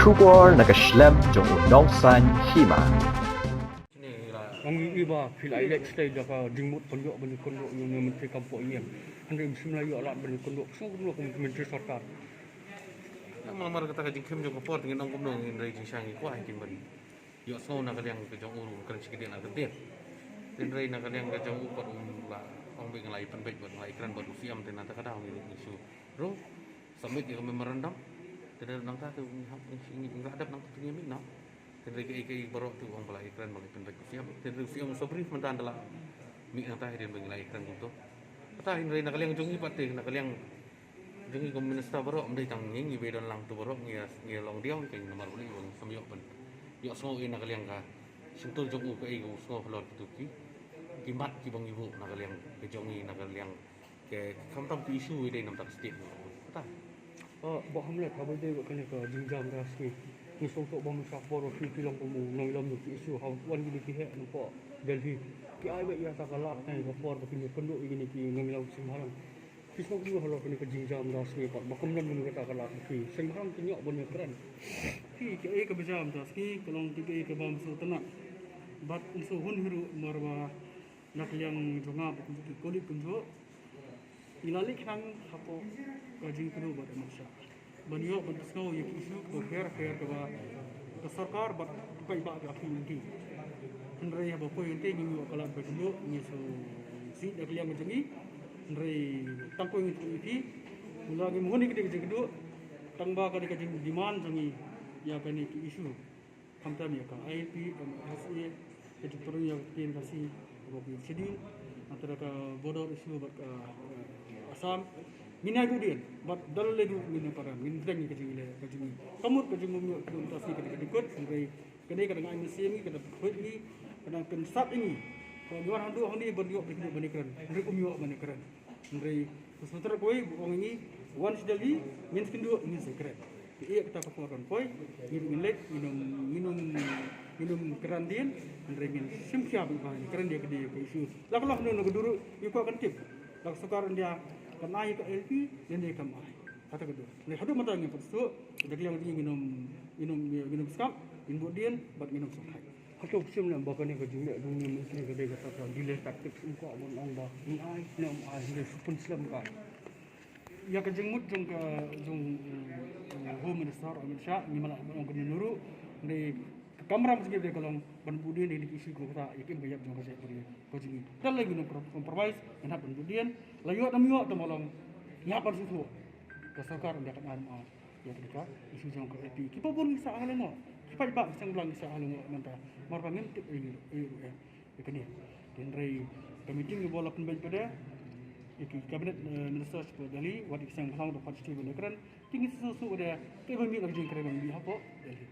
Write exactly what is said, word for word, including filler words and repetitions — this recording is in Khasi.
Khubor na ka shlem jong u nongsan hima. Ong i ba phi la ïa state da ka jingmut pynïoh ban ïakynduh ïa u myntri kam poh ïing. Hynrei ym shym la ïoh lad ban ïakynduh, shu kumno kum myntri sorkar. Namar kata ka jingkhim jong ka por te ngin ong kumno, hynrei jingshisha ngi kwah ïa ki ban ïohsngew na ka liang ka jong u ruh, kren shi kyndit ar kyndit. Hynrei na ka liang ka jong u pat um la ong ba ngi la ïa pynbeit bad ngi la ïa kren bad u C M, te nangta ka daw ngi ruh ngi shu ruh submit ïa ka memorandum. Te nangta te ngi hap ngi la dep nangta te ngi mih noh. Hynrei kaei kaei baroh te u ong ba la ïa kren ba la ïa pynbeit u C M. Hynrei u C M u sa brief mynta, ynda la mih nangta hadien ba ngi la ïa kren kumto. Kata hynrei na ka liang jong ngi pat te, na ka liang jong ngi kum minister baroh, ym dei tang ngi, ngi ba ïadon lang, to baroh ngi ïa, ngi ïa long diaw, ka ngi namar balei ba ngim ïoh ban ïohsngew ïa na ka liang ka shyntur jong u kaei ka u sngew halor kito ki, ki mat kiba ngi buh na ka liang ka jong ngi, na ka liang ka, khamtam ki issue ïa dei namar ka state. Kata. Ah, Bah Hamlet, haba ïadei bad kane ka jingjia mynta ka sngi, ngi sngewthuh ba mynta ka por ba phi, phi long kum u nongïalam jong ki issue, haba wan kine ki heh na poh Delhi, ki ai beit ïa kata ka lad ne ka por ba kin ïakynduh ïa kine ki nongïalam seng bhalang. Phi sngewthuh halor kane ka jingjia mynta ka sngi pat, ba kumno mynta kata ka lad ba phi seng bhalang kin ïoh ban ïakren. Phi, kaei kaba jia mynta ka sngi ka long kaei kaba ym sngewtynnat. Bad ym sngewhun hi ruh namar ba na ka liang jong nga bad kumjuh ki colleague kumjuh, ngi la leit khnang hapoh ka jingïakynduh bad Amit Shah ban ïoh ban pynsngew ïa ki issue kiba pher pher kiba ka sorkar bad ki paidbah ki appeal na ki. Hynrei haba poi hangtei ngim ïoh ka lad ban ïakynduh, ngi shu sih da ka liang ka jong ngi. Hynrei tang kawei ngi ïathuh ïa phi, kumba ngim hun ïa kane ka jingïakynduh, tang ba kane ka jingdemand jong ngi ïa kane ki issue. Khamtam ïa ka I L P, M S A, ka jingpynrung ïa ka ktien Khasi kaba phi schedule, nangta ka border issue bad ka, eh, Assam. Ngin ïai buh dien bad da lade ruh ngin ïa paran, ngin bteng ïa ka jingleh ka jong ngi. Ka mut ka jingmut ïoh ka jingkut, hynrei ka dei ka dang ai mynsiem ngi, ka dang pynhoi ngi, ka dang pynsat ïa ngi. Ka ngi wan haduh hangne ban ïoh ban ïakren, hynrei ym ïoh ban ïakren. Hynrei ka sngewthuh kawei ba ong ïa ngi, wan sha Delhi, ngin sa ïakynduh, ngin sa ïakren. Te ïa kata ka por kan poi, ngi ruh ngin leit, ngin ym, ngin ym, ngin ym kren dien, hynrei ngin shim khia ba ngin kren ïa ka dei ka issue. La ka long na ka dur ruh ngi kwah kan tip. La ka sorkar India kan ai ka I L P lane kam ai. Kata ka dur. Hynrei haduh mynta ngim pat sngewthuh, da ka liang ngi ngin ym, ngin ym, ngin ym skam, ngin buh dien bad ngin ym sngewkhlaiñ. Hato phi shem lem ba kane ka jingleh jong u myntri ka dei kata ka delay tactics, um kwah ban ong ba un ai ne um ai, hynrei shu pynslem ka. Ïa ka jingmut jong ka, jong, eh, Home Minister Amit Shah, ngim lah ban ong kane ruh, hynrei ka kamram jong ngi ka long ban buh dien ïa kine ki issue kiba ktah ïa ka im ka ïap jong ka jaitbynriew ka jong ngi. Te lei ngin ym compromise, ngin hap ban buh dien, la ïoh ne ym ïoh te ma long, ngi hap ban sngewthuh. Ka sorkar India kan ai ne ym ai ïa kane ka issue jong ka I L P. Kiba bun ngi sah ha lyngngoh, ki paidbah ki seng blang ngi sah ha lyngngoh mynta. Namar ba ngim tip ei ei ruh eh ïa kane. Hynrei ka meeting kaba la pynbeit pat de ïa ki cabinet, eh, minister shapoh Delhi, wat ïa ki seng bhalang ruh pat shu ban ïakren. Te ngi sngewthuh de kaei ba mih na ka jingkren ba mih hapoh Delhi.